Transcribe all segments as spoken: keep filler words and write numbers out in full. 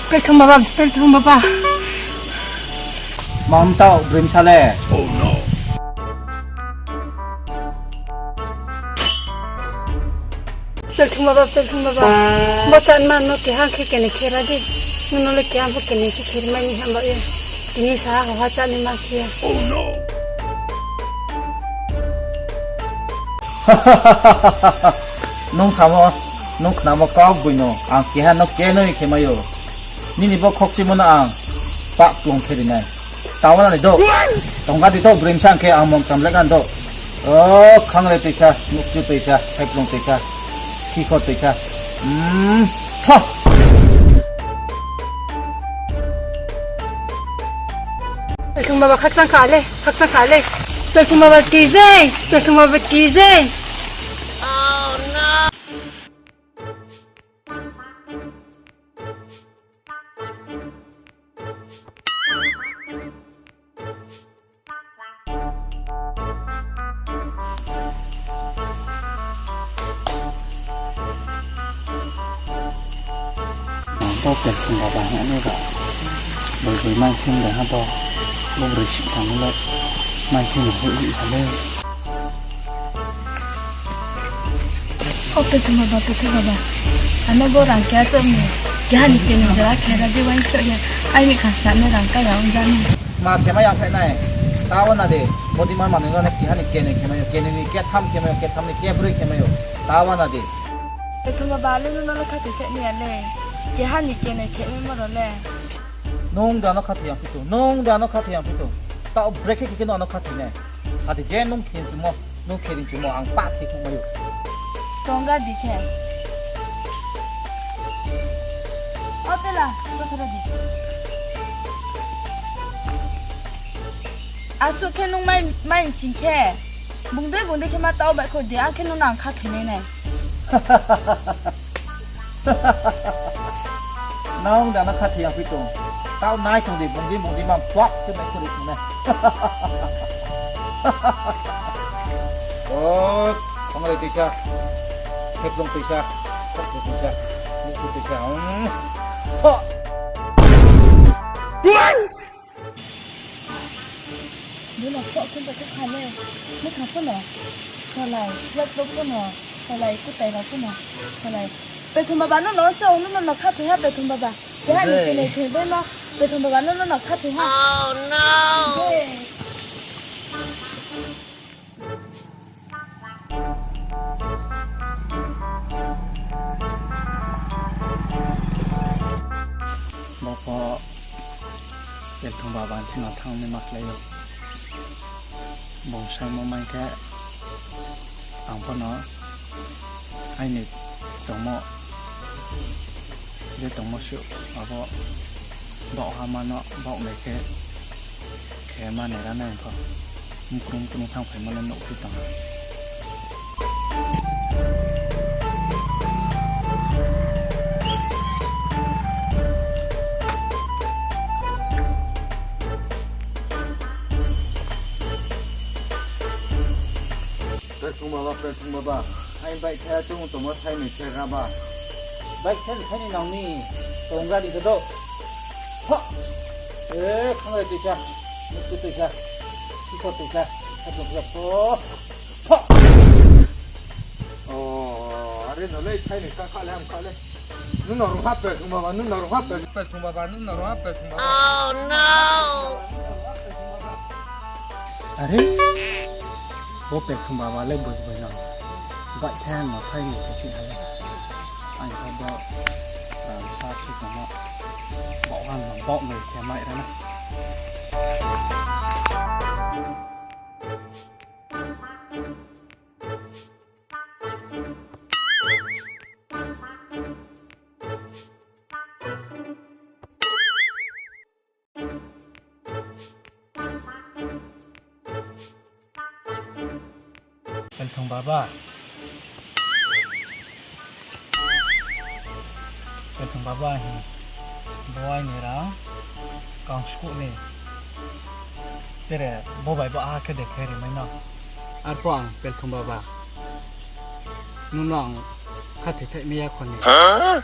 Pelthung baba, Pelthung baba. Mang tau broi bsa le. Pelthung baba, Pelthung baba. Bo chatma no keha khe kene khera di. Nono le keha pho kene khe khermai ni hamba ye. Tini sa ha hoha chani ma khe ya. Nung samo, nung khnamo kau boi no, ang keha no kenoi khe mai ou. Nini bo khokchimo no ang pak plung khe ri nai. Tawa na ni do. Tongga di do, broi bsa ang khe ang mong tam le gan do. O, khangle toisa, nukchu toisa, thaiplung toisa, khikho toisa. Hmm, tho. Pelthung baba khakchang kha le, khakchang kha le. Pelthung baba ki jai, Pelthung baba ki jai. Ang to Pelthung baba hing ye ba. Boi boi mai khe de ha to. Bo broi sih tang le. Mai khe ni hoi ha le. O Pelthung baba, Pelthung baba. Ano bo rang keha chom ni. Keha ni kene jora khe ra di wai so ya. Aini khasna no rang ka ya ong ja ni. Ma khe mai ya phai nai. Tawa na de. Bodi ma mani no ne keha ni kene khe mai yo. Kene ni ketham khe mai yo. Ketham ni kebroi khe mai yo. Tawa na de. Pelthung baba, le no no khathoi khe ni ya le. Keha ni kene khe mai mo ro le. Nung da no khathoi yang phi tong. Nung da no khathoi yang phi tong. Tao brek khe khe no ano khathoi nai. Ati je nung khe chumo, nung khe ri chumo, ang pa khe thung mai ou. Tongga di khe. O tela, ko thara di. Asuh khe nung mai, mai sing khe. Bungdei bungdei khe ma tao bai kho di, ang khe nung nang kha khenai nai. Nung da no khathoi yang phi tong. Tao nai tong di, bungdei bungdei ma puak khe mai kho ri sing nai. O, khangle toisa. Thaiplung toisa. Khokchu toisa. Nukchu toisa. Hmm. Tho. Bino kok khe kok kha le. Mukha pho no. Salai, lok lok pho no. Salai, kutai rao pho no. Salai. Pelthung baba no no so, no no no khathoi ha Pelthung baba. Keha ni kene khe bai no. Pelthung baba no no no khathoi ha. Oh no. Bo pho Pelthung baba ni thing no thanng ni ma klái ou. Bung saimo mai khe ang pho no aini tongmo, je tongmo suh abo baoh ha ma no baoh nai khe khe mani ra nai pho. Mkrung mkrung thanngphaimo le nuhphi tong ha. Pelthung baba, Pelthung baba. Aini baihkhe chung tongmo thaini khe ra ba. Baihkhe ni thaini nang ni tong gari khe do. Pha. E, khanglai tuisa. Mukti tuisa. Kiko tuisa. Kiko tuisa. Pha. O, are no le thaini ka kha le ham kha le. Nung no rung ha Pelthung baba, nung no rung ha Pelthung baba, nung no rung ha Pelthung baba. Oh no! Are, bo Pelthung baba le boi boi no. Baihkhe no thaini khe ti ha le. Ang khe bo, ah, sa si tongmo. Baoh han no, baoh noi khe mai ra na. Pelthung baba. Pelthung baba hi. Bo aini rang kang skuh ni. Tere bo bai bo aha khe de khe rimai no. Arphuh ang Pelthung baba. Nung no ang khathoi thaih mai ya kho ni. Huh?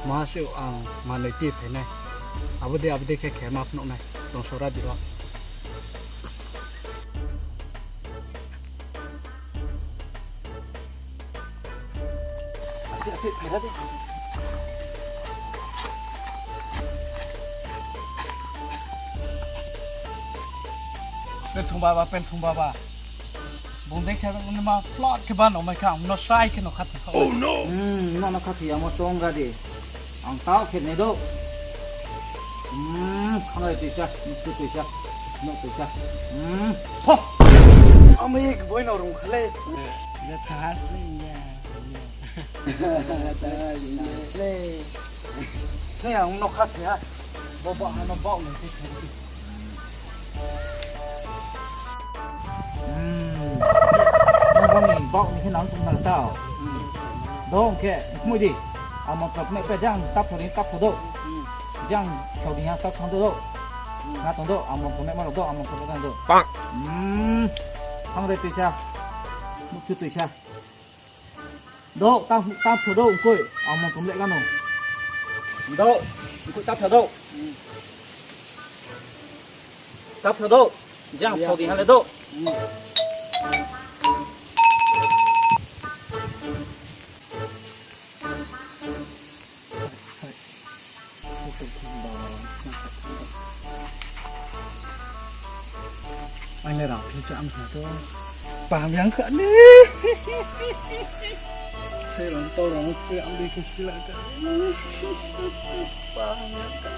Maha se ang manoi ti phainai. Abo dei, abo dei khe khe ma phnuh nai. Tong sora di ro. Ati, ati, phaira di. Pen thung baba, pen thung baba. Bung dei khe nima plot khe ba no mai kha, ang no srai khe no khathoi kha. Oh no! Hmm, no no khathoi ya mo chong ga di. Ang tao khe ne do. Hmm, khanai tuisa, nuchu tuisa, no tuisa. Hmm, ho! Ami ek boi no rung khale. Ya thas ni ya. Thas ni ya. Ne ang no khathoi ha. Bo ba ha no ba no khathoi. Hmm. Nang bang ni bau ni khe nang tung nang tao. Hmm. Dong khe, kmui di. Amon tok me pe jang tap thori tap thodo. Hmm. Jang thori ha tap thodo. Hmm. Na thodo, amon tok me ma do, amon tok me do. Pak. Hmm. Hang re tuisa. Mukchu tuisa. Do, tang, tang pho do, ungkoi, ang mong tum le kano. Do, ungkoi tang pho do. Tang pho do, jang pho di hale do. Ang le rang phi cham sa to. Pang yang kha ni. Sai rang to rang phi ang de ke sila ka. Pang yang kha.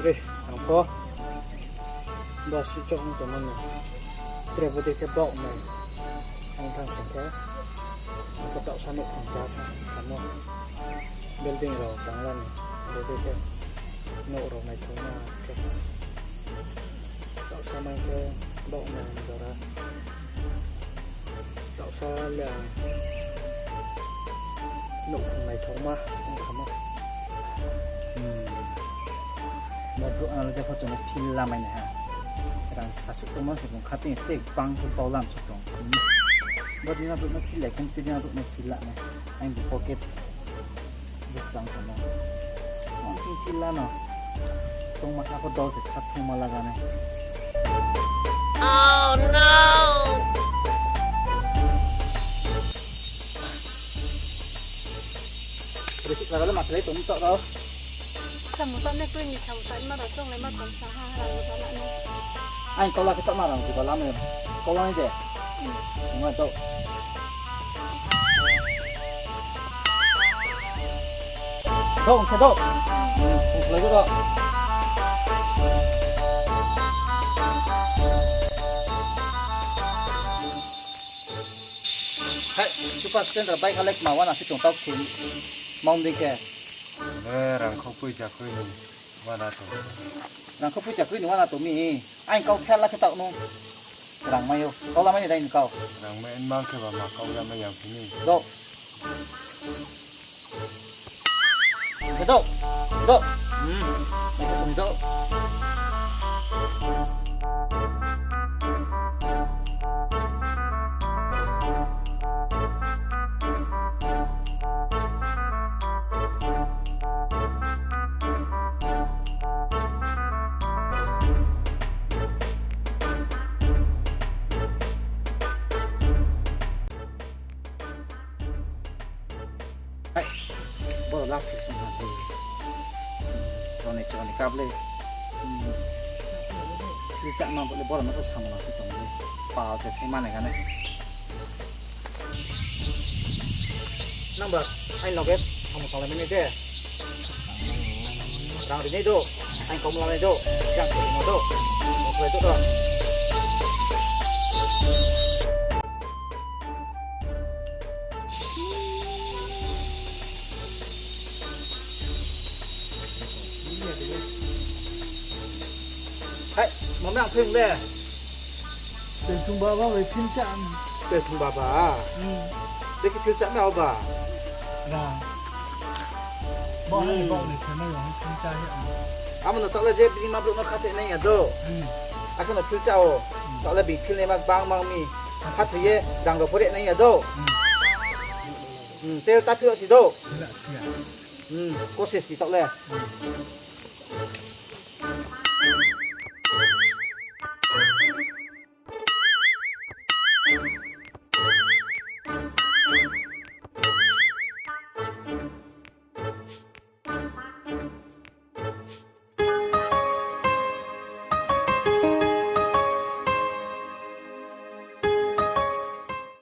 Re, ang pho. Bo si chok ong tongmani. Tre bodei khe baoh nai. Ang thang sing khe. Ang khe taohsa nouhkhong chá thang, thangmo. Building rao tangla ni. Bodei khe. Nouh rao naithoma khe. Taohsa mai khe baoh nai jora. Taohsa le ang nouhkhong naithoma ong khamo. Hmm. Bo brouh ang le jepho chung no feel lamai nai ha. Rang sasuh tongmo se bung kha tei tei bang khe bau lam se tong. Hmm. Bo dina brouh no feel lai khe tei dina brouh no feel la nai. Ang bo pocket. Bukchang tongmo. Ang thing kila no. Tongma kha pho dol se kha thongma laga nai. Oh no! Risik laga le ma khlai tong to ro. Samu to ne kroi ni samu ta ma ro tong le ma tong sa ha ha ro ba la no. Ang tola khe tokma rang si ba lam e. Tola ni de. Hmm. Tongma to. Dong, sa dong. Tong khlai dong. Hai, super splendor bike halek ma wana si tong tau khe. Maum dei khe. Eh, rangkhou poicha kroi ni wana to. Rangkhou poicha kroi ni wana to mi. Ang kau khela khe tau no. Rang mai ou. Kau la mai ni dai ni kau. Rang mai mang khe ba ma kau la mai yang phini. Do. Khe do. Do. Hmm. Mai khe tong do. Hai, boro lak khe song ha de. Choni choni kap le. Hmm. Kri chak ma bo le boro no to samung na khe tong le. Pal se sai mane gane. Nang ba, aini loge samung salai mani de. Rang rinai do, aini kom lanai do, yang se rinai do. Mokhlai do do. Hai, mami ang pheng le. Tei thung baba bai phil cha. Tei thung baba. Hmm. Deki phil cha me oba. Ra. Bo ni, hmm, bo ni phil me yang phil cha he. Amo no taoh le je bini ma brouh no khathoi nai ya do. Hmm. Akhe no phil cha o. Hmm. Taoh le bini phil nai ma bang mang mi. Khathoi ye rang rao pore nai ya do. Hmm. Hmm, tel ta phil si do. Phil si ya. Hmm, kose si taoh le. Hmm.